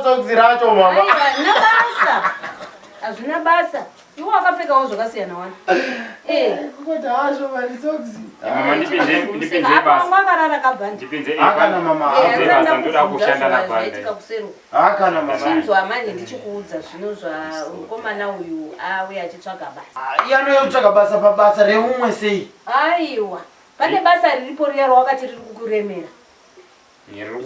Ndo socks racho mama. Aiwa, hazvina basa. Hazvina basa. Iwe wakapfekawo zvakasiyana wani. Eh. Kungoti hazvo mani socks. Mama ndipinze ndipinze Apa basa. wanga akarara kabhandi. Ndipinze Akana mama. Eh, Ndipinze handisati basa ndoda ndakuudza kushanda zva- nabhanda. zvaitika kuseri uko. Akana mama. Chinzwa manje ndichikuudza zvino zva mukomana uyu auya achitsvaga basa. Ah, Iye anouya kutsvaga basa pabasa reumwe sei? Aiwa. Pane basa riripo riya rawakati riri kukuremera.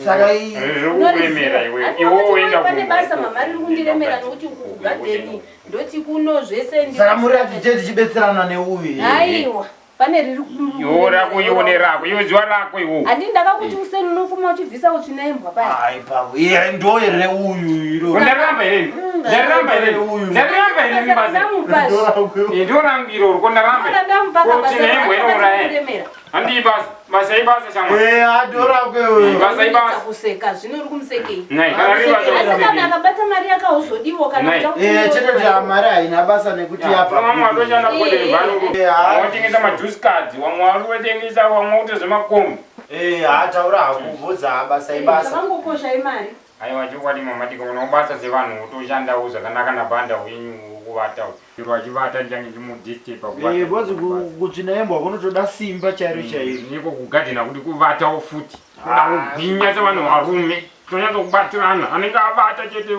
Saka i- Riri kukuremera iwe. Aiwa, Iwe wakati woenda pane kumba basa ikoko. mama riri kundiremera nokuti uku kugadheni ndoti kuno zvese ndi- Saka muri ati tichibetserana neuyu. here? Aiwa. Pane riri Iwe rako iwe nerako. Iwe zuva rako iwe. Handi ndakakuti useni unofuma uchibvisa utsvina imbwa paya. Ai pavo. Iye ndo reuyu iro. Ndaramba here? Ndaramba here? Uyu. Ndaramba here Basa basa? randamupa Ndo rako. Ndo rangu iroro ko ndaramba. Ndamupa Ko kabasa tsvina imbwa inouraya. kuremera. Handi basa. Basa ibasa shamwa. Eh, ndo rako iwe. Basa ibasa. Kuseka zvino uri kumusekei. Nai, kana riri basa Asi kana urimusekei. akabata mari yakauzodiwa kana Nai. kuti Eh, chete kuti mari haina basa nekuti yabva. Vamwe vatoshanda kugodheni bhanu. Eh, ha. Vamwe vatengesa majuice cards, vamwe vari kutengesa, vamwe kuita zvemakombi. Eh, ha taura hako bvudza basa ibasa. Zvakangokosha imari. Aiwa chokwadi mama tikaona kubasa sevanhu wotoshandawo zvakanaka nabhanda wenyu wokuvata. Chero achivata ndichange ndichimudisturba kuvata. Eh, bozi kutsvina imbwa kunotoda simba chairo chairo. Niko kugadhena kuti kuvatawo futi. Kuda kugwinya sevanhu varume. Tonyatsokubatirana. Anenge avata chete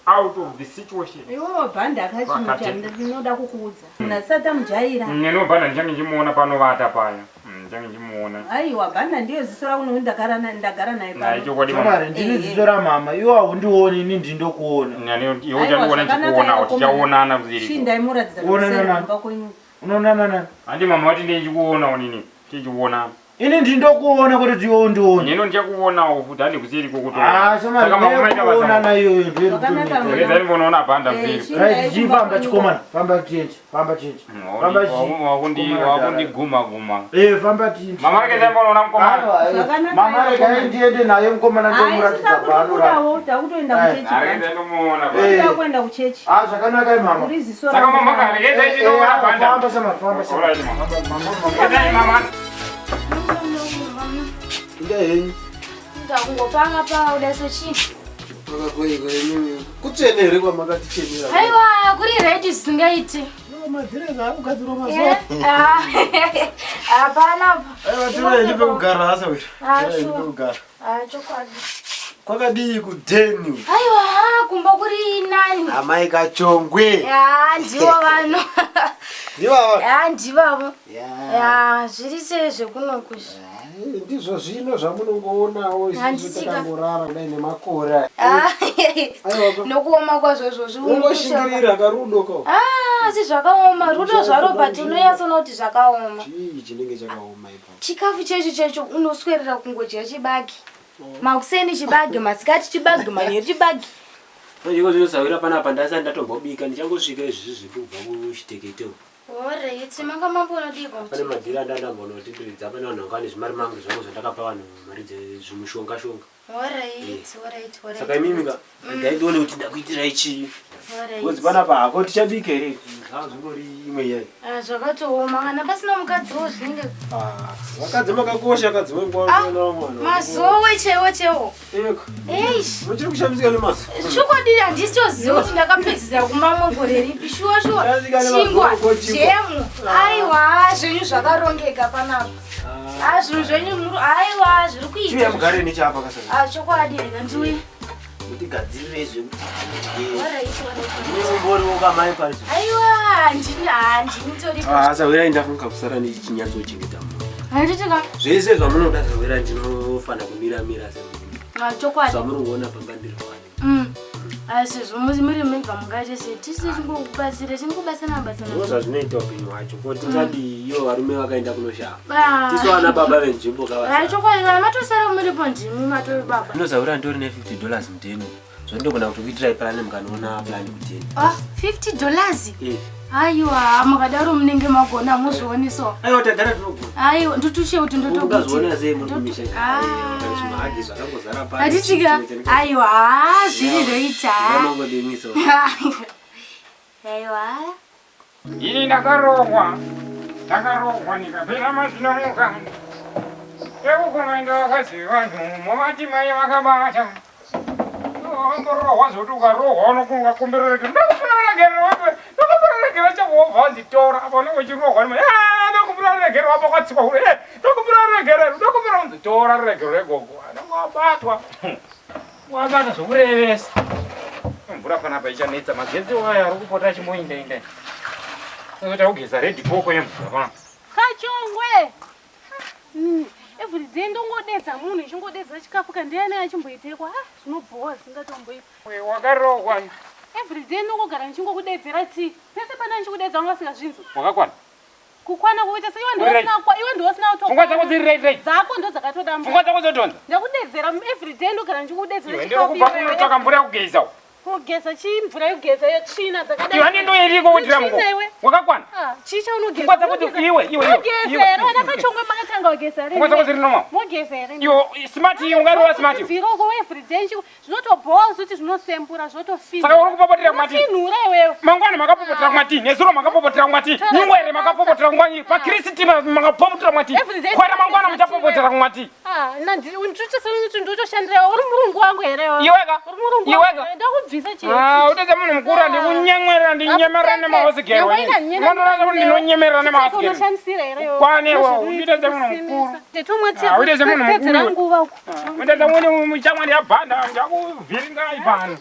out of the situation. Iwewe bhandi akachinja Vakati. ndinoda kukuudza. Munhu asati amujaira. Nenobhanda ndichange ndichimuona panovata paya. Ndichange ndichimuona. Aiwa bhanda ndiyo ziso rangu nokuti ndagara ndagara naye Nai pano. chokwadi mama. Shamwari, ndine ziso ramama. Iwe haundioni, ini ndindokuona. Iwe uchandiona ndichikuonawo tichaonana kuziriko. Chindaimuratidza Kuonana kuseri nani? kumba kwenyu. Unoonana nani? Handi mama vati ndichikuonawo nini. Tichionana. Ini ndindokuona kuti iwe undione. Neno ndichakuonawo futi handi kuseri Ah, kokutoona. shamwari, Saka mama maita basa. kuonana iyoyo ndiyo Zvakanaka, kutonetsa. mama. Reza ndimbonoona bhanda Eh, kuseri. chindai Right, kumba chifamba kwenyu. chikomana, famba tiende, famba tiende. Famba Wakundiguma guma. Eh, famba tiende. Mama rega ndimbonoona mukomana. Aiwa, eh, Zvakanaka, Mama aiwa, rega ndiende naye mukomana Ai, ndomuratidza panorara. takutobudawo takutoenda Eh. kuchechi. Rega ndimbomuona. Eh. Takuenda kuchechi. Ah, zvakanaka mama. Uri ziso Saka rangu. mama karegeza Eh, chinoona eh, bhanda. Famba shamwari, famba shamwari. Alright, mama. Regezai mama. Inda henyu. Ndakungopanga panga kudai sochii. Makagoika henyu. Kutsvene here kwamakatichenera? Aiwa, kuri right zvisingaiti. Madhirezi akugadzirwa mazuva. Ah, Hapana apa. Aiwa tora henyu pekugara asa wena. Ah, Tora henyu sure. pekugara. Ah, chokwadi. Kwakadii kudheni? Aiwa, kumba kuri nani? Amai Kachongwe. Ya, ndivo vanhu. Ndivava. Ya, ndivavo. Ya. Ya, zviri sei zvekunoku izvi? Ai, Ndizvo zvino zvamunongoonawo isusu Handisika. takangorara kudai nemakore. Ah, Aiwa ko. Nokuoma kwazvo izvozvi Ungoshingirira karudo ko. Ah, asi zvakaoma. Rudo zvaro but unonyatsoona kuti zvakaoma. Chii chinenge chakaoma ipapo? Chikafu checho checho unoswerera kungodya chibage. Makuseni chibage, masikati chibage, manheru chibage. Manje zvinosawira panapa ndasati ndatombobika ndichangosvika izvizvi kubva kuchitekete uko. Alright, manga mambonodiko. Pane madhiri andandambonoti ndoidza pane vanhu vanga vane zvimari mangu zvangu zvandakapa vanhu mari dzezvimushonga shonga. Alright, alright, alright. Saka imimi ka regai ndione kuti ndakuitirai chii. Alright. Ngozi panapa hako tichabika here zvanga zvingori imwe iyai. Ah, zvakatooma kana pasina mukadziwo zvinenge Ah, vakadzi makakosha kadzi wenguva Ah, mwana. mazowe chaiwo chaiwo. Eko. Eish. Muchiri kushamisika nemaso. Chokwadi handisitoziva kuti ndakapedzisira kumamwe gore ripi shuwa shuwa Ndasvika nemazuva chingwa okochingwa. jemu aiwa zvenyu zvakarongeka panapa Ah, zvinhu zvenyu muri aiwa zviri Chiuya kuita mugare nechapa kasana. Ah, chokwadi rega ndiuye Mutigadzirire zvekuti tidye. Alright, alright, alright. Mumboriwo kamai pariso. aiwa handini handini toripo Ah, sawira ndafunga kusara ndichinyatsochengeta munhu. handitika Zvese zvamunoda sawira ndinofana kumira mira semunhu. Ah, chokwadi Zvamunoona pamba ndiri kwani. Mm. Ah, sezvo muri mega mungaite sei tisi chingokubatsira chingobatsana batsana Ndozva zvinoita upenyu hwacho. Ko tichadii iyo varume vakaenda kunoshava. Ah. Tisu ana baba venzvimbo Hai, kavasa. chokwadi kana matosara muripo ndimi matori baba Ndinozaura nditori ne 50 dollars mudheni. Zvandinogona kutokuitirai plan mukanoona plan kudheni. Ah, 50 dollars Eh. aiwa mukadaro munenge magona muzvioniso Aiwa tagara tinogona. aiwa ndotushe kuti Ungazoona sei muri kumisha. Ah. Zvimahagi zvakangozara pano. ndotokuitiatitika aiwa zviri reita Ngamangodimisa. aiwa Ini ndakarohwa. Ndakarohwa ndikapera mazino mukanwa. Ekukomaenda vakazi vanhu movati mai vakabata. Wakamborohwa zvekuti ukarohwa unokumbira regero. Ndakumbira regero wewe. Ndakumbira regero chabva wanditora. Apa unenge uchirohwa nema. Eh, ndakumbira regero apa kwatsikwa hure. Eh, ndakumbira regero. Ndakumbira unzitora regero regogo. Anenge wabatwa. Wabata zvokurevesa. Mvura panapa ichanetsa magetsi waya ari kupota achimboinda inda. Saka kugeza red koko yemvura panapa. Kachongwe. Every day ndongodedza munhu ichingodedza chikafu kandiani achimboitekwa. Ah, zvinobhowa zvingatomboita. Wakarohwa. Every day ndongogara ndichingokudedzera tii. Pese pana ndichikudedza wanga usingazvinzwi. Wakakwana. Kukwana kuita se iwe Uri right. ndiwosina kwa iwe ndiwosina Pfungwa dzako dziri right right. Dzako ndo dzakatodamba. Pfungwa dzako dzodhonza. Ndakudedzera every day ndogara ndichikudedzera Iwe ndiri kubva kunotsvaka mvura yekugeza. Kugeza chii mvura yekugeza yetsvina dzakadai. Iwe nendo iriko kuitira muko. Tsvina iwe. Wakakwana. Ah, chii chaunogeza? Pfungwa dzako dziri iwe iwe iwe. Mugeza here? Wana Kachongwe makatanga kugeza rini? Pfungwa dzako dziri normal. Mugeza here? Iwe smart iyi ungarova smart. iwe. Bvira uko every day zvinotobhowa kuti zvinosembura zvotofina. Saka uri kupopotera kumati. Unofinhura iwewe. Mangwana makapopotera kumati, nezuro makapopotera kumati, nyungwere makapopotera kumati, pakristi makapopotera kumati. Every day Kwara mangwana muchapopotera kumati. Ah, kuti ndotoshandira uri murungu wangu here iwewe? Iweka. Uri murungu Iweka. wangu. Ndakubvisa chii? Ah, utedza munhu mukuru andikunyenwerera ndinyemerera nemahosigero. Unotoratidza kuti ndinonyemerera nemahosigero. Unoshandisira here iwewe? Kwane iwewe, unoita munhu mukuru. Tetomwa Ah, uite semunhu mukuru Pedzera iwe. nguva uko. Unoita munhu muchamwari yabhanda ndakuvhiringai pano.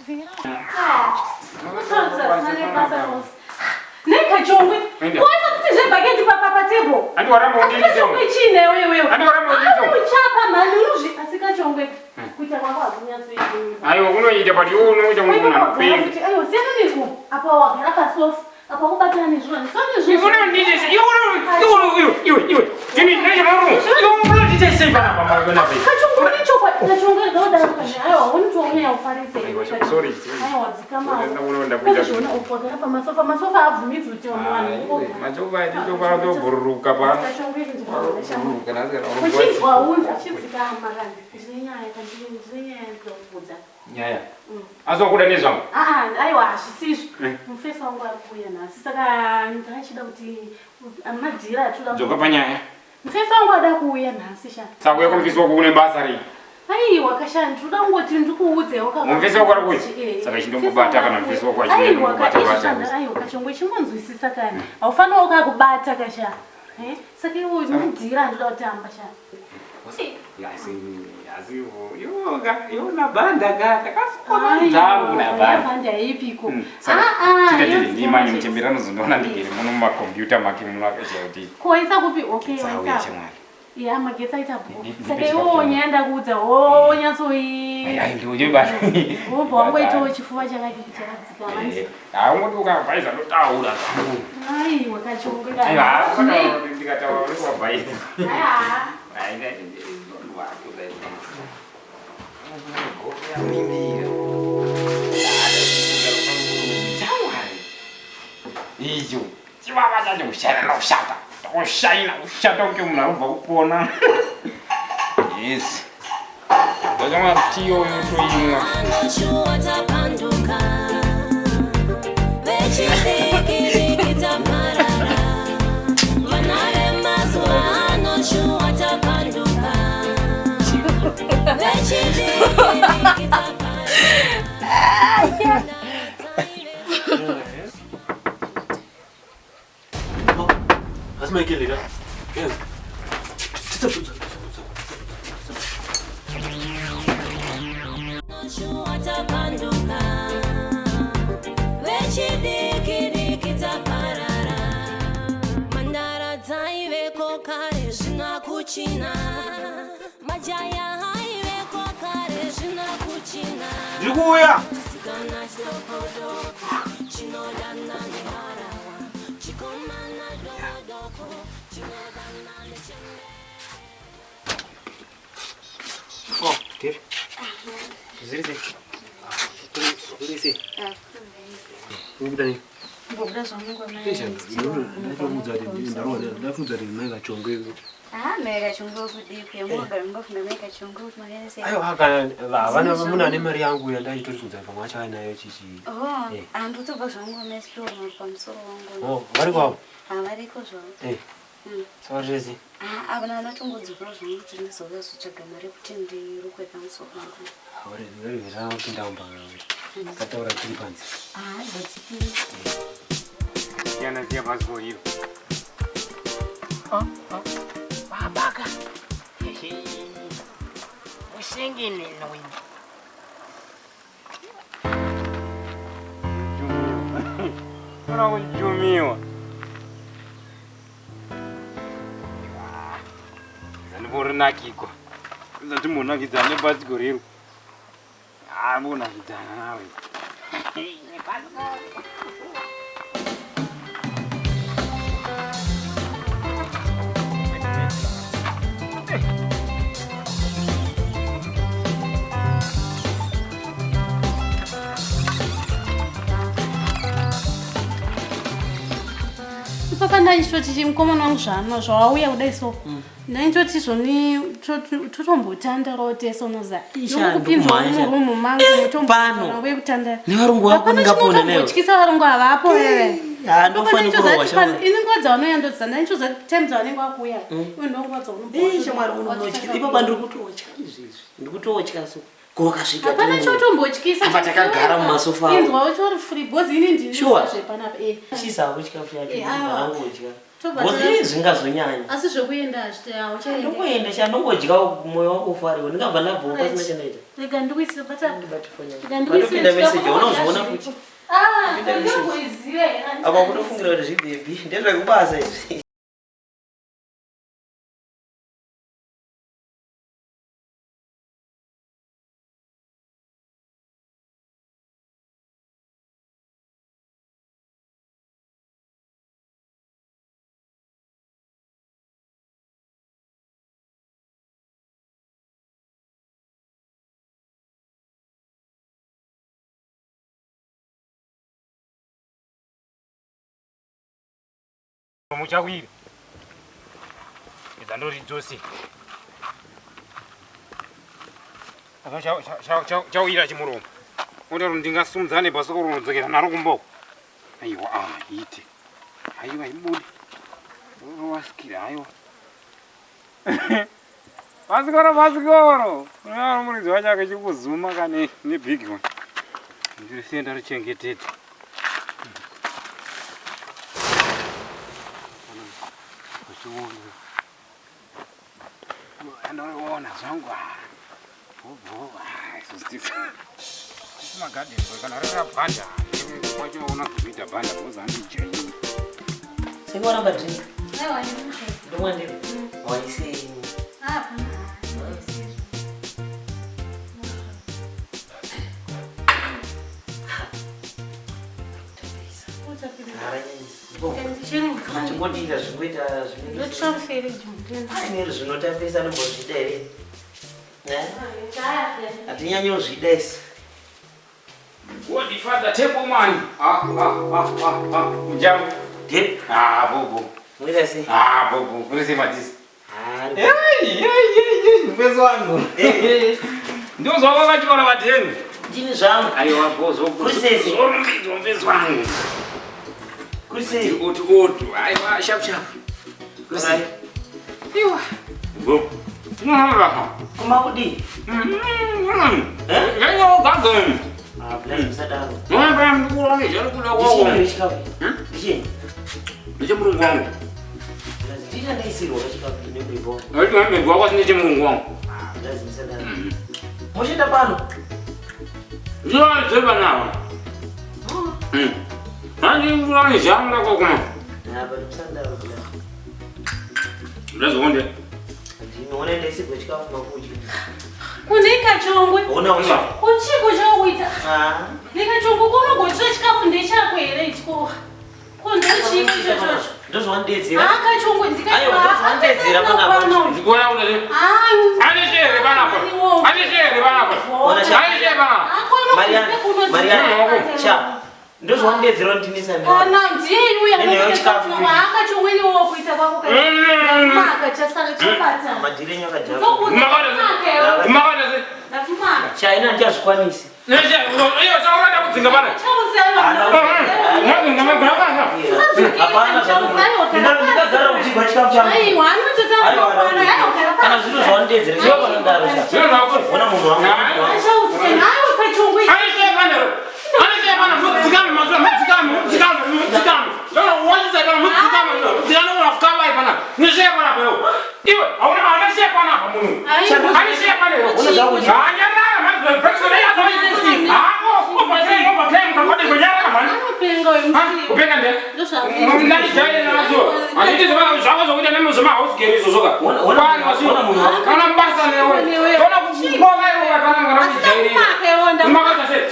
Nekachongwe. Enda. Kuwaza kuti zvebhaketi papatebo. Handi waramba undinise Kachongwe chii newe iwewe? Handi waramba undinise. Uchapa mhani unozvi asi kachongwe. Kuita kwako hakunyatsoita. Aiwa unoita but iwe unoita munhu anopenga. Aiwa siyana neko. Apa wagara pasofa. Apa kubatana nezvinhu. Siyana nezvinhu. Iwe unonditese iwe iwe iwe iwe iwe. Ndini ndine murume. Iwe unonditese sei panapa panapa. Kachongwe une chokwadi. Kachongwe ndodaro kazve. Aiwa unotounyaya ufarise. Aiwa, sorry, sorry. Aiwa dzikama. Unoona kuita Ukazviona wagara pamasofa. Masofa haabvumidzwi kuti vamwe vanhu. Machopa atichopa ndobhururuka pano. Kachongwe ndinoda shamwari. Bhururuka nhasi kana Uchinzwa unzi achidzikama kana ndine nyaya kana ndine nyaya ndinokuudza. Nyaya. Asi wakuda nezvangu. Ah, aiwa hazvisizvo. Eh. Mufesi wangu ari kuuya nhasi saka ndachida kuti madhira atoda. Dzoka panyaya. Mufesi wangu ada kuuya nhasi sha. Saka uya kumufesi wako kune basa rei? Aiwa kasha ndinoda kungoti ndikuudze waka. Mufesi wako ari kuuya? Saka chindombobata kana mufesi wako achinge Aiwa ndombobata bata. kasha aiwa kachongwe chingonzwisisa kani. Haufaniri wakakubata kasha. Eh? Saka iwe mudhira ndinoda kutamba sha. Asi yoga yona banda ka takasukona nzangu na banda. Banda ipiko. Saka Ah, ah, tita tiri yodzikama ndimanye chete. mutembera anozondoona ndigere muno mumakombiyuta make muno akashiya kuti Koisa kupi? Okay, tsauya waisa. chamwari. Ya magetsi aita bho. Ndi- Saka ndipe iwe chikafu. nyaya ndakuudza wonyatsoi. Ai ndiuye basa. Wobva wangoitawo chifuva chakadiki chakadzikama. Haungoti ukabhaisa ndotaura zvangu. Aiwa kachongwe Aiwa, Nei. ndikataura unenge wabhaisa. Aiwa. Ai, icho chivava chacho kushaina kushata kushaina kushata kunge munhu arikubva kupona. Yes. Ndachamwa tiyoyo toimwa. Tapanduka vechidiki taparara vana vemazuva ano shuwa tapanduka vechidiki taparara. Asi Michael ka? Yes. Shuwa tapanduka vechidiki taparara mandara dzaiveko kare zvino kuchina majaya aiveko kare zvino kuchina Ndiri kuuya. chisikana chidokodoko chinodana neharahwa chikomana dokodoko chinodana nechembere. Oh, Devi. Zviri sei? Zviri sei? Uri kuda nei? Ngokuda zvangu kwamai. Ndafunza kuti ndafunza kuti mai Kachongwe. Ah, mai Kachongwe kudii? Mugara mungofunga mai Kachongwe kuti makaita sei? Aiwa kana havana munhu ane mari yangu yandachitorikudza pamwe achauya nayo chichi. Oh, Eh. handitobva zvangu kwamai Siporo pamusoro wangu. Oh, vari kwavo? Havariko zvavo. Eh. Saka zviri sei? Ah, avana vanotongodzokera zvangu kuti ndizouya kuzotsvaga mari yekuti ndirukwe pamusoro wangu. Kupinda mumba kataura tiri panze. Ah, ndotipinda. Siyana siya bhasikoro iro. Babaka. Ushengenene wena. Jumiwa. Ona kujumiwa. Zaniborinakigwa. Zatimbonakidza nebhasikoro iro. Ah, mbonakidzana nawe. Ipapa ndaichitoti chimukomana wangu zvano zvawauya kudai so ndaichitoti zvoni totombotandarawo tese unoza Isha, ndokupinzwa ndokumhanya. murumu mangu Pano. uye kutandara Nevarungu vako Hapana ndingapona newe. chinotombotyisa varungu havapo wewe Ah, ndofanira kurohwa shamwari. ini nguva dzavanouya ndodza ndaichitoza time dzavanenge vakuuya iwe ndonguva Eh, shamwari unotya. Ipapa ndiri kutotya izvezvi. Ndiri kutotya so. Ko wakasvika. hapana chotombotyisa Apa takagara mumasofa awo. inzwa uchori free because ini Sure. ndinizvepanapa eh. Chisa hako chikafu chacho. Eh, aiwa. Ndangodya. Tobva Ngozi ta- zvingazonyanya. asi zvekuenda hazvita Ndongoenda sha ndongodya moyo wangu ufariwo. Ndingabva ndabvawo pasina chandaita. rega ndikuisire bata Rega Patopinda message unozoona futi. Ah, Pinda message. ndingoiziva here Apa kutofungira kuti zvibhebhi ndezvekubasa izvi. Muchawira. Idza ndoridzose. Apa chawira chimuromo. Otaro ndingasumudzane bhasikoro rinodzokera naro kumboko. Aiwa, ah, ite. Aiwa, ibude. Wasikira, aiwa. Bhasikoro, bhasikoro. Unoona muridzi wacho akachikuzuma kane nebig one. Ndirisiye ndarichengetedza. Uchiona. Andoriona zvangu. Bhobho. Magadheni kana rara bhanda. Wachoona kuita bhanda because handijaini. Senge waramba drink. Aiwa, ndinozvo. Ndomwa ndiri. Waisei. Ah, hapana. Chingodira zvingoita zvinenge zvinotapisa anombozvida here? Eh? Hatinyanyozvida isu. Godfather table man. Ah, ah, ah, ah, ah. Mujambo. Dip. Ah, bobo. Muita sei? Ah, bobo. Kuri sei madisi? Ah, Hey, hey, hey, hey, mufesi wangu. Ndozwa kwakachikora vadheni. Ndini zvangu. Aiwa, bozo. Kuri sei? Zorumbidzwa mufesi wangu. Kuri sei? Otu otu. Aiwa, sharp sharp. Kuri sei? Iwa. Bo. Unohamba. Kuma kudii? Eh? Ngenye ugageni. Ah, please musadaro. Unohamba ndikuona zviri kuda kwako. Ndichini chikafu? Ndichini? Ndechemurungu wangu. Please ndichandaisirwa kachikafu nemuripo wangu. Ndati wembe wako sindechemurungu wangu. Ah, please musadaro. Moshenda pano. Ndinodzeba nawo. Handingurani zhanga kokuma. Ah, but musadaro please. Ndazoonde. Ndinoona ndaisirwa chikafu makudya. Kune kachongwe. Ona usha. Kuchiko chakuita. Ah. Nekachongwe kunogochira chikafu ndechako here ichiko. Ko ndochiko ichochocho. Ndozvandedzera. Ah, kachongwe Aiwa, ndozvandedzera panapa. Ndikuona kuti Ah, ane chere panapa. Ane chere panapa. Ona sha. Ane chere panapa. Mariana, Mariana, sha. Ndozvandedzera ndinisa ndini. Kana ndiye uya Neneyo chikafu. akachongwe niwo kuita kwako maka chasara chapata. Madhiri enyu akadhakwa. Ndokuudza maka iwe. Makada se. Ndakumaka. Cha ina ndichazvikwanisi. Neche, iyo chaurada kudzinga pana. Hapana ndakagara kuchigwa chikafu changu. Aiwa, anototsa Aiwa, kukwana, aiwa, Kana zviro zvawandedzera chiva panodaro sha. Zviro zvako. Ona munhu wangu. Ndandijairiranacho. Handiti zvako zvokuita nemuzvemahouse girl izvozvo ka. Kwani wasi. Kana basa newe. Tona kukuva iwe kana kana kujairira. Makaita sei?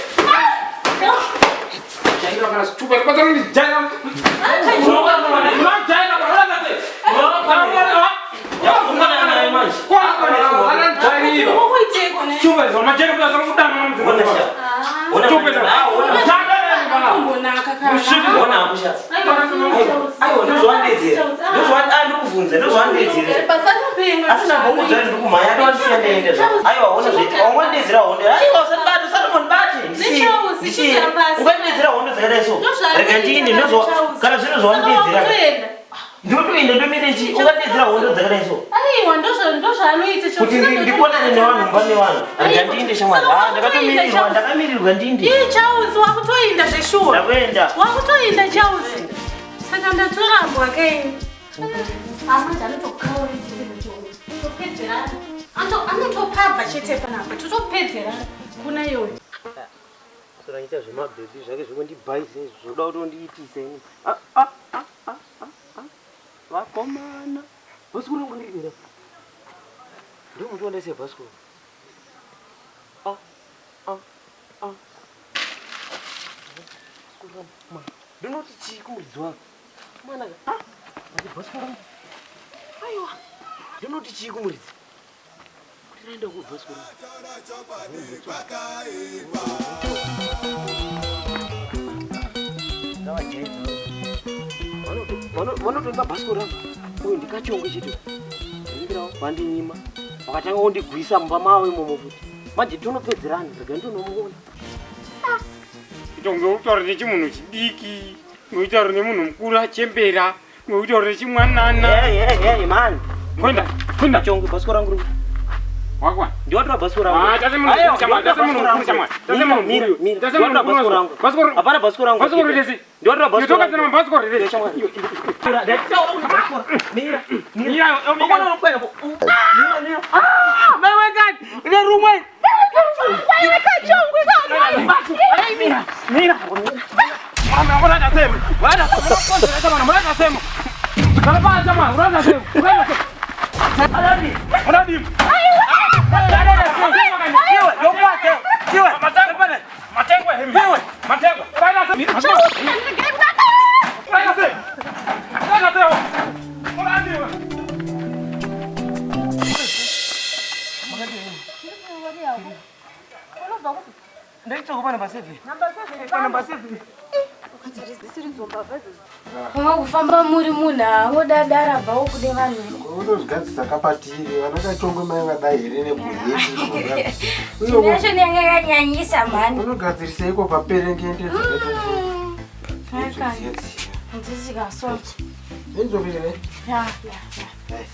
Jairira kana stupid. Kwanza ndijaira. Unojaira kana sei? Aiwa, ndozvawandedzera, ndokubvunza, ndozvawandedzera. Asina bhongo zvayo, ndiri kumhanya, ndowandisiya ndaenda zva. Aiwa, ona zvaita, wangwandedzera hondo. Aiwa, usandibate, usatombondibate. Ndisiye. Ungandedzera hondo dzakadai so? Rega ndiinde, ndozva kana zvino zvawandedzera. Ndotoenda, ndomire chi? Ungandedzera hondo dzakadai so? Aiwa, ndozvaanoita. Kuti ndikonane nevanhu mumba mevanhu. Rega ndiinde, shamwari. Ah, ndakatomirirwa, ndakamirirwa, ndiinde. Ii Charles, wakutoinda zveshuwa. Ndakuenda. Wakutoinda Charles. Saka ndatorambwa kaini. Amanje anotokaura topedzerana. Anotopabva chete panapa. Totopedzerana kuna iyoyo. Saka zvemabhebhi zvake zvekundibhaisa izvi zvoda kutondiitisa ini. Ah, ah, ah, ah, ah, ah. Vakomana. Bhasikoro rangu riri here? Ndomuti wandaisiya bhasikoro. Ah, ah, ah. Bhasikoro rangu, mwana. Ndinoti chii kumuridzi wako? Mwana ka. Ah, ati bhasikoro rangu. Aiwa. Ndinoti chii kumuridzi? Kuti raenda kubhasikoro rangu. Vanotoimba bhasikoro rangu. Uyu ndikachonge chete. Ringirawo vandinyima. Vakatanga kundigwisa mumba mavo imomo futi. Manje tonopedzerana, rega ndinomuona. Itonge utaura nechimunhu chidiki, ngoitaura nemunhu mukuru achembera, ngoitaura nechimwanana. Hey, hey, hey, man. Kwenda, kwenda. Chonge bhasikoro rangu riri. Wakwa. Ndiwatora bhasikoro rangu. Ah, tase munhu mukuru chamwa, tase munhu mukuru chamwa. Tase munhu mukuru. Mira, Tase munhu ndiwatora mukuru. bhasikoro rangu. Bhasikoro. Hapana bhasikoro rangu. Bhasikoro riri. Ndiwatora bhasikoro Yotoka tena bhasikoro riri. Mira, Mira, Mira, mira, mira. Ah, mai wekani. Ine rumwe. Mira, mira. Mama, urada sema. Urada sema. Urada sema. Kana pa chama, urada sema. Urada sema. Uradi. Matengwa hemi. Matengwa. Urada sema. Urada sema. Urada sema. Uradi. Ndaitsvaka panumber 7. Panumber 7. Mwa kufamba muri munhu angodadara bvawo kune vanhu. Unozvigadzisa kapatiri vanakachongwe mai vadai here nebhuheti. Yacho yanga yakanyanyisa mhani. Unogadzirisa iko paperengende Zvakana. Ndisikasocha. Inzovire. Ya, ya, ya.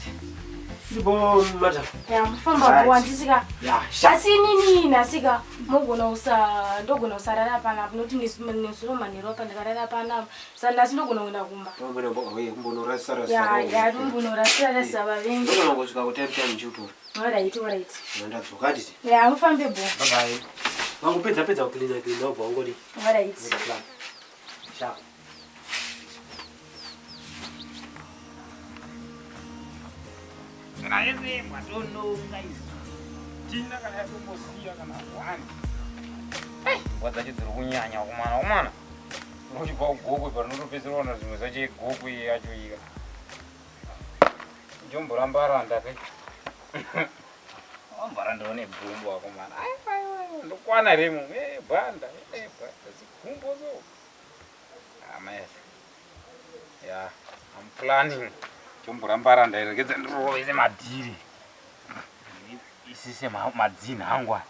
Ndipo madam. Ya, mufamba bwa ndisika. Ya, Asi inini nhasika mogona usa ndogona usarara panapa nokuti nezuro manheru apa ndakarara panapa. Saka nhasi ndogona kuenda kumba. Kumbonorasisa Ya, ya, ndimbonorasira rasisa vavengi. Ndogona kusvika kutime time ndichiutora. Alright, alright. Ndadzoka titi. Ya, mufambe bho. Bye bye. Vangopedza pedza kucleana cleana wabva wangodi. Alright. Plan. Sharp. Kana yese mwatononga izvi. Tina kana yatombosiya kana one. Mbwa dzacho dziri kunyanya kumana kumana. Unochibva kugokwe panotopedzisira waona zvimwe zvacho igokwe yacho ika. Jomborambaranda ke. Wambaranda une gumbo akomana. Aiwa aiwa aiwa ndokwana remo. Eh bhanda, eh bhanda zigumbo so. Amayesa. Yeah, I'm planning. Jomborambaranda iregedza ndirovese madhiri. Isise madzina angu aya.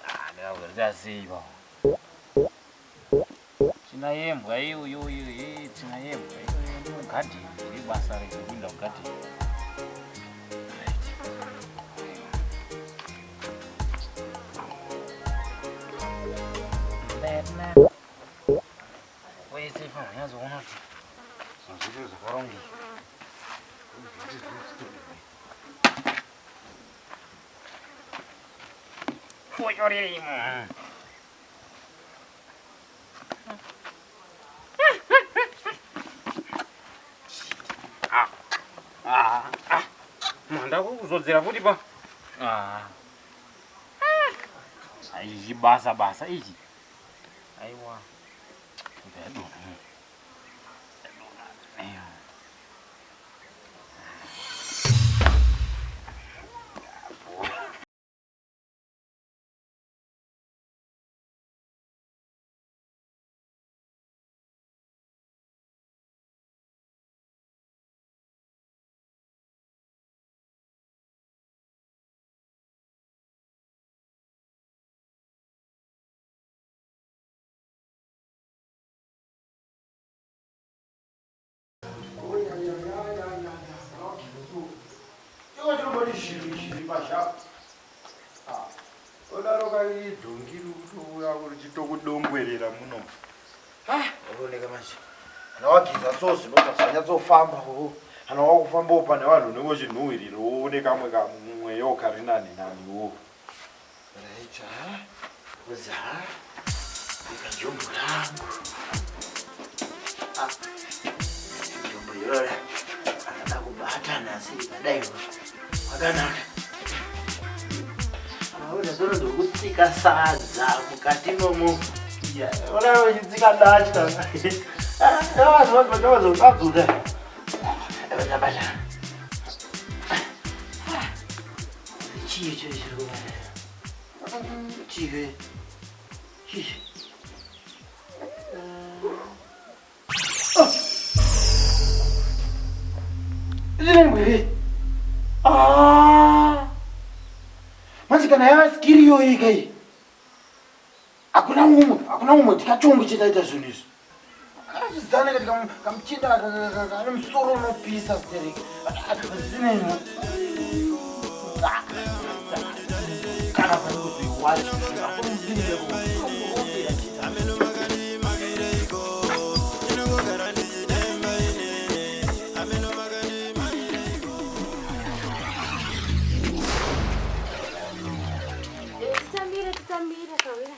Ah, ndakazorita sei baba. Tsvina yembwa iyoyo iyo, tsvina yembwa iyoyo mugadheni, ibasa rekupinda mugadheni. Right. Wese fanyanzoona kuti zvinhu zvedu zvakarongeka. Focho ririmo. Ndakuzodzera futi pa. Ah. Ichi chibasa basa ichi. Aiwa. Ndadonha. Ndadonha. Aiwa. Odaro kaidhongi rikutouya richitokudongwerera muno. Unooneka manje kana wageza so zvinonyatsofamba kana wakufambawo pane vanhu unenge uchinhuhwirira uone kamwe kamweyo kari nani naniwo. Right, ha uzi ha ika njombo rangu. Ah, njombo irora akada kubata nhasi ikadai kwakanaka. Aunazonozvokutsika sadza mukati momo ona uchitsika datya vanhu bata chii cho chiri kubata chii chii. Zvinengwe. Ah. Manje kana yava skiri iyoyi kai. Hakuna mumwe, hakuna mumwe tikachonge chetaita zvinhu izvi. Akazvidzana kati kamuchinda kane musoro unopisa stereki. Zvinenge. Kana pane kuzoiwacha. Akumubirira kumurombera chete. Titambire, titambire kawira.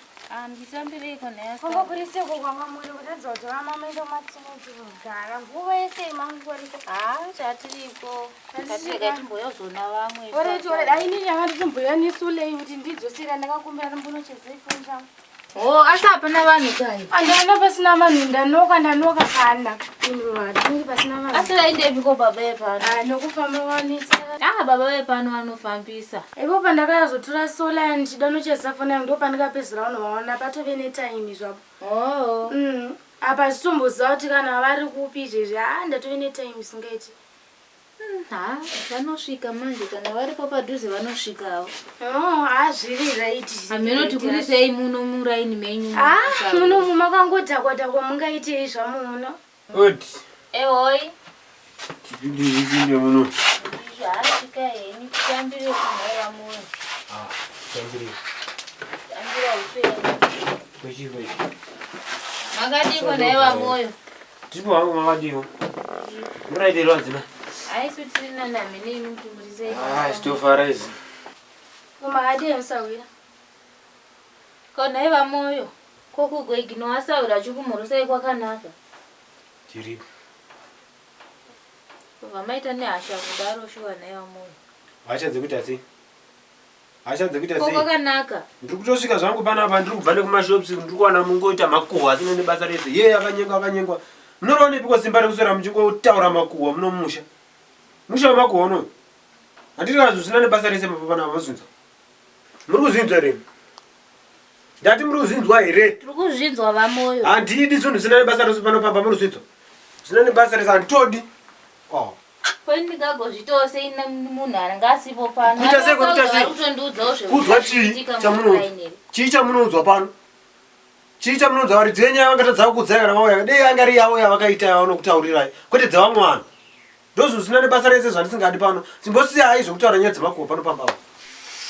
Nditambireiko nhasi? Kwanga kuri seko kwanga muri kuratidza kuti vamamaenda kumatineti kugara nguva yese mangwariko. Ha, chatiriko. Ngatirega timboyozona vamwe. Oreti, oreti, aini nyanga nditomboya nesulei kuti ndidzosera ndakakumbira ndimbonochezei foni changu. Oh, asi hapana vanhu kai. Andana pasina vanhu, ndanoka ndanoka kana. Tinenge pasina vanhu. Asi vaindepiko baba vepano? Ah, nokufamba vanetsa. Ah, baba vepano vanofambisa. Ipo pandakazotora sola ndichida nocheza foni yangu ndo pandikapedzera vanhu vaona patove netaimi zvapo. Oh. Apa sitomboziva kuti kana vari kupi izvezvi, ha ndatove netaimi isingaiti. Ha, vanosvika manje kana varipo padhuze vanosvikawo. Oh, ha zviri right. Hameno kuti kuri sei muno muraini menyu. Ah, muno makangodhakwa dhakwa mungaitei zvamuno. Oti. Ehoi. Tipinde muno. Zvasvika henyu titambire kumhaiwa moyo. Ah, tambire. Tambira upenyu. Kwechi kwechi. Makadiko nhaiwa moyo. Tiripo hangu makadiwo. Muraitirwa dzina. Aisu tiri nanami nemi kuti muri sei. Ah, chitofara izvi. Makadii musawira? Ko nhaiwa moyo. Ko kugwegino wasawira chikumhurusai kwakanaka. Tiripo. Kubva maita nehasha kudaro shuwa nhaiwa moyo. Hasha dzekuita sei? Hasha dzekuita Ko sei? kwakanaka. Ndiri kutosvika zvangu panapa ndiri kubva nekumashops ndiri kuwana mungoita makuhwa asina nebasa rese. Ye akanyengwa akanyengwa. Munoronepiko simba rekuswera muchingotaura makuhwa muno mumusha. Musha wemakuhwa unoyu. Handiti kana zvisina nebasa rese papa panapa mazvinzwa. Muri kuzvinzwa here? Ndati muri kuzvinzwa here? Tiri kuzvinzwa vamoyo. Handidi zvinhu zvisina nebasa rese pano pamba muri kuzvinzwa. Zvisina nebasa rese handitodi. Oh. Kwani ndingagozvitawo sei munhu anga asipo pano. Kuita sei, kuita sei? Vari kutondiudzawo Kuudzwa chii zvekuitika chamunoudzwa? muraini. Chii chamunoudzwa pano? Chii chamunoudzwa? Varidzi venyaya vangatadza kukuudzai kana vauya. Dei anga ri yavo yavakaita yavanokutaurirai kwete dzevamwe vanhu. Ndozvinhu zvisina nebasa rese zvandisingadi pano. Simbosiyai zvekutaura nyaya dzemakuhwa pano pamba apa.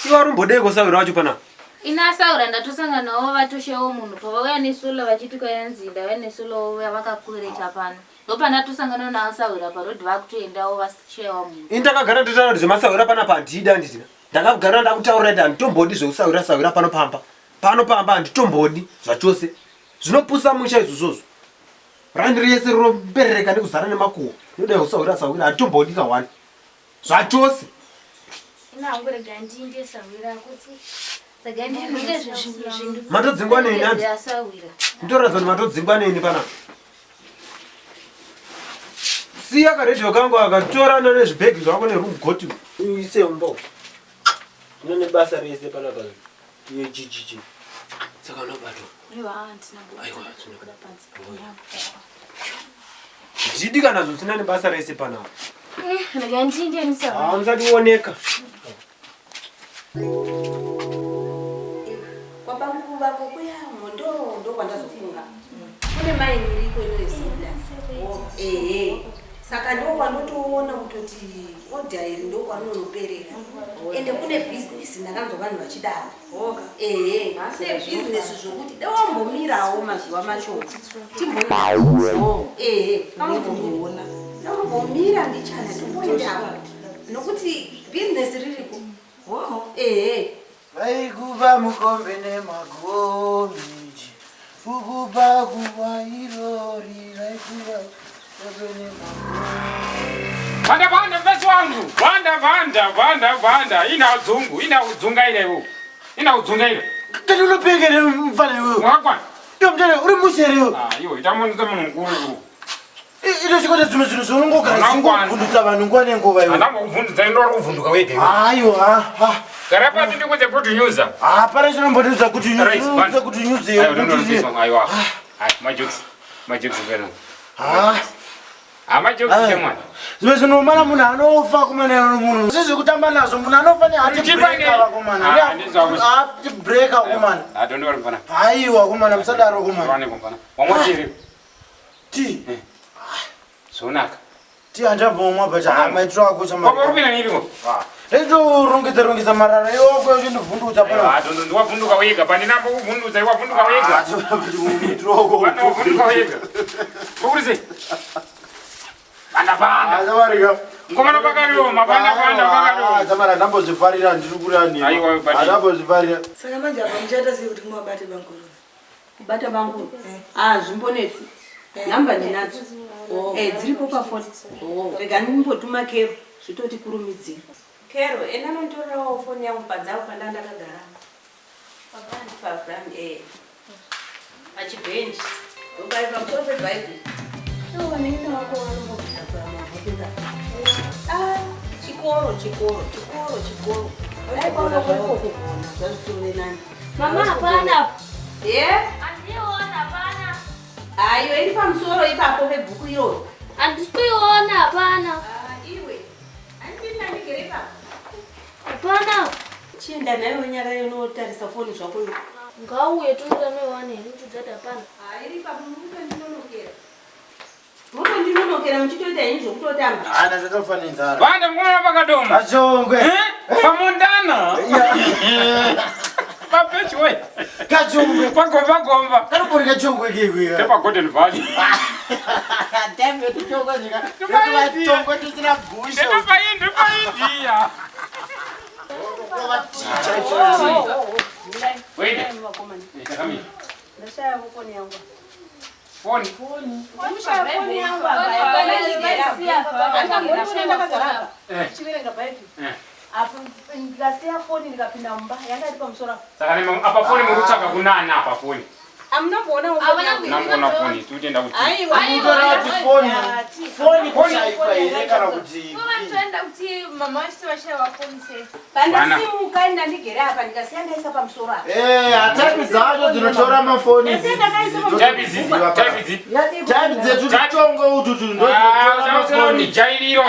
Iwe vari sawira wacho panapa? Ina asaura ndatosangana navo vatoshawo munhu pavauya nesola vachiti kwayanzi ndauya nesola vouya vakakwereta pano. Ndopandatosangana navo sawira parodhi vakutoendawo vashayiwa munhu. Ini ndakagara nditaura kuti zvemasawira panapa handidi handiti. Ndakagara ndakutaurira kuti handitombodi zvekusawira sawira pano pamba. Pano pamba handitombodi zvachose. Zvinopusa musha izvozvozvo. Rani rese rinomberereka nekuzara nemakuhwa. Nodai kusawira sawira handitombodi kahwani. Zvachose. Ina hangu rega ndiinde sahwira kuti rega ndinhuke zvinhu. Matodzingwa neni, hanzi? Asahwira. Ndoratidza kuti matodzingwa neni panapa. Siya karedhiyo kangu akatorana nezvibhegi zvako nerugoti. Uise mumba. Zvino nebasa rese panapa. Iye chichichi. Saka unobatwa. Aiwa, handina Aiwa, zvino. Ndidi kana zvisina nebasa rese panapa. Rega ndiinde nisahwira. Ah, musati oneka. Kwabangu vako kuya ndo kwandazofunga kune mai miriko inoiziva, ehe. Saka ndo kwandotoona kutoti odha iri ndo kwanonoperera, ende kune bhizinesi. Ndakanzwa vanhu vachidaro, ehe, kune bhizinesi zvokuti dewambomirawo mazuva mashoma timboona, ehe, Timboona. Dewambomira ndichana timboendawo nokuti bhizinesi ririko, ehe. Vaikupa mukombe nemakomichi, kukupa kuva irori, vaikupa mukombe nemakomichi. Vanda vanda mvesi wangu, vanda vanda vanda vanda, ina dzungu, ina kudzungaira iwo, ina kudzungaira. Tati unopengere mufana iwewe. Wakwana. Iwe mutane uri mushere iwe. Ah, iwe ita munhu munhu mukuru iwe. Ito chikote zvimwe zvinhu zvaunongogara zvingobvundutsa vanhu nguva nenguva iwe. Handambokubvundutsa, indori kuvhunduka wega iwe. Aiwa. Gara pasi ndikudze good news. Hapana chinombondiudza kuti news. Right, Unoudza kuti news Aiwa, don't know this one. Aiwa. Ai, majokes. Majokes vena. Ah. Ah, majokes chemwana. Zvimwe zvinhu mana munhu anofa kumana munhu. Zvizvi kutamba nazvo, munhu anofa neheart break vakomana. Ah, ndizwa kuti- Heart break vakomana. Ah, don't worry mfana. Aiwa komana, musadaro komana. Rwane mfana. Wamwa chiri. Ti. Zvonaka. Ti handambomwa, but ha, maitiro ako chama. Kwapa uri kuenda neipiko? Reitorongedza rongedza marara iwako uchindivhundutsa Aiwa, pana. don't ndiwavhunduka wega. Pandinambo kuvhundutsa, iwavhunduka wega. Maitiro ako. Wavhunduka wega. Uri sei? Panda panda. Azavarika. Ngomana pakarioma, panda panda pakarioma. Zamara ndambozvifarira, ndiri kurani. Aiwa, but- Handambozvifarira. Saka manje apa muchaita sei kuti muvabate banguru? Kubata banguru? Ah, zvimbonetsi, nhamba ndinadzo. Eh, dziripo pafoni. Rega ndimbotuma Kero, zvitoti kurumidzira. Kero, enda nonditorerawo foni yangu padzavo panda ndakagara paframe, eh, pachibhenji ndopari pamusoro pebhaibheri. Ivo vanenge vako varimbobvira. Ah, chikoro, chikoro, chikoro, chikoro, dai kwaona kuriko kugona zvazvitove nani. Mama, hapana. Ye? Handiona, hapana. Ayo, iri pamusoro ipapo pebhuku iroro. Handisi kuiona, hapana. Iwe handini ndandigere ipapo. Hapana. Chienda nayo nyara inotarisa foni zvako iwe. Ngauye tonoda noiwana here muchidzati hapana. Iri ipapo. Murikutondinonokera, murikutondinonokera muchitoita henyu zvokutotamba. Hana zvatofanira. Vanda mwana pakadoma. Achongwe. Pamundana. Papechi we. Kachongwe. Pagomba gomba. Kanopori kachongwe kekwe. Tepa Golden Valley. Damn it, chongwe zika. Chongwe tusina gusha. Ndopa ndopa India. Wait. Takamira. Ndashaya foni yangu. Foni. Ndashaya foni yangu apa. Ndakagara apa chiverenga bhaibheri apo, ndikasiya foni, ndikapinda mumba, yanga iri pamusoro apa. Saka apa foni muri kutsvaga kunana apa foni? Amunamboona foni yangu? Namboona foni, tikutoenda kuti. Aiwa. Mutora kuti foni. Foni kushaikwa here kana kuti Vanotoenda kuti mama vachiti vashaiwa foni sei? Pandasimuka ndandigere apa, ndikasiya ndaisa pamusoro apa. Eh, hataipi dzacho dzinotora mafoni. Ndasiya ndakaisa pamusoro. Type dzipi? Type dzetu tichongo ututu ndo dzinotora mafoni. Ndijairiro.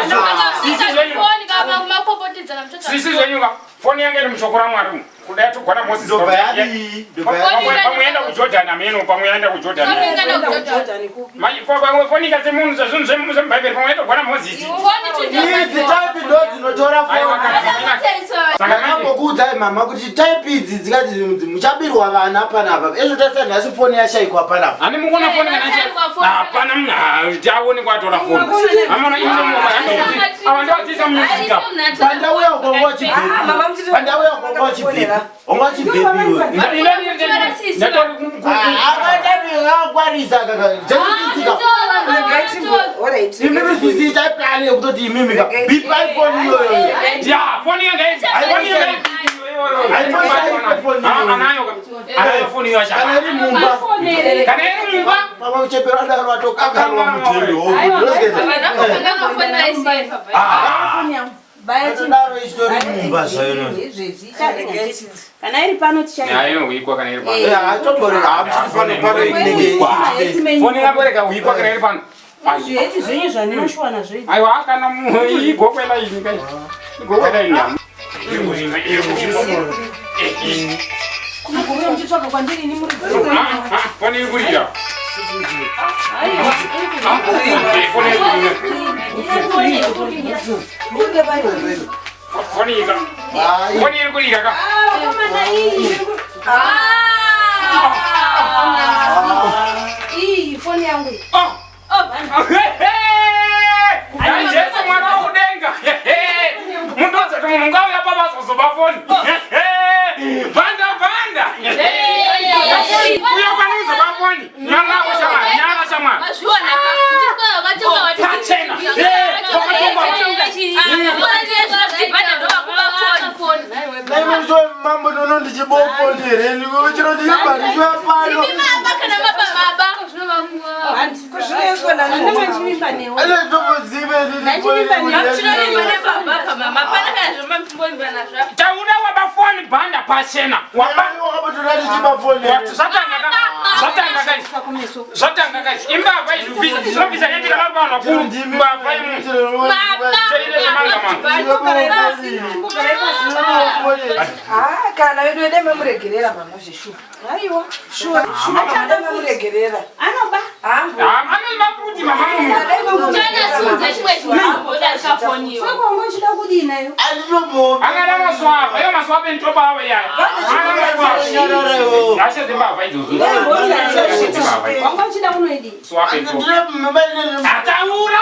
Sisi zvenyu. Foni kama makopotedzana mutoto. Sisi zvenyu ka. Foni yange iri mushoko raMwari umu. Kudai togwana Moses. Ndobva yadii? Ndobva yadii? Pamwe yaenda kuJordan ameno, pamwe yaenda kuJordan. Pamwe yaenda kuJordan. Mai pamwe foni ikase munhu zvezvinhu zvemubhaibheri, pamwe yaitogwana Moses. Idzi type ndo dzinotora Aiwa, foni. kadzimina. Ndakambokuudzai mama kuti type idzi dzikati muchabirwa vana panapa. Ezvo tarisa nhasi foni yashaikwa panapa. Ani mukuona foni kana hapana munhu aonekwa atora foni. Amona ino ava ndovatiisa mumusika. Pandauya ukonga uchibvepi? Pandauya ukonga uchibvepi? Wanga uchibvepi iwe? Akatapi akangwarisa kaka. Chakufisika. Alright. Imimi sisi itai plan yekutoti imimi ka bipai foni iyoyo. Ya, foni yanga foni yanga. Anayo foni iyo Kana iri mumba. Kana iri mumba. Pamwe kuchepera daro atokanganwa mudhiri Daro ichitori mumba zvayo. Kana iri pano ticha. Ayo uikwa kana iri pano. Eh, hatomboreka, hamuchiti pano pano inenge Foni yaboreka uikwa kana iri pano. Zvieti zvenyu zvandinoshuwa nazvo izvi. Aiwa kana igokwela ini kai. Igokwela ini. Kumugumira muchitsvaga kwandiri ini muri Foni iri kurira. Foni ika. Foni iri kurira ka. Iyi foni yangu. Jesu mwana wokudenga. Mundozoti munhu ngauya pabazozoba foni. Banda banda. Uya panozoba foni. Nyara shamwa, nyara shamwa. Pachena. Naivo mambo nono ndichibofoni here chiro ndichibva ndichiva pano. Taura waba foni banda pachena. Waba Zvatanga kai. Zvatanga kai. Imbavha izvi zvinobvisa nyandira vanhu vakuru. Mbavha imu. Ah, kana vedu vedu mamuregerera mama zveshuwa. Aiwa, shuwa. Achada mamuregerera. Anoba. Hangu. Anoba futi mama Saka wanga uchida kudii nayo? Angada maswapa, iyo maswapa entopa awo yaya. Angada maswapa. Ashe zimbavha idzodzo. Wanga uchida kunoidii? Swapa entopa. Ataura.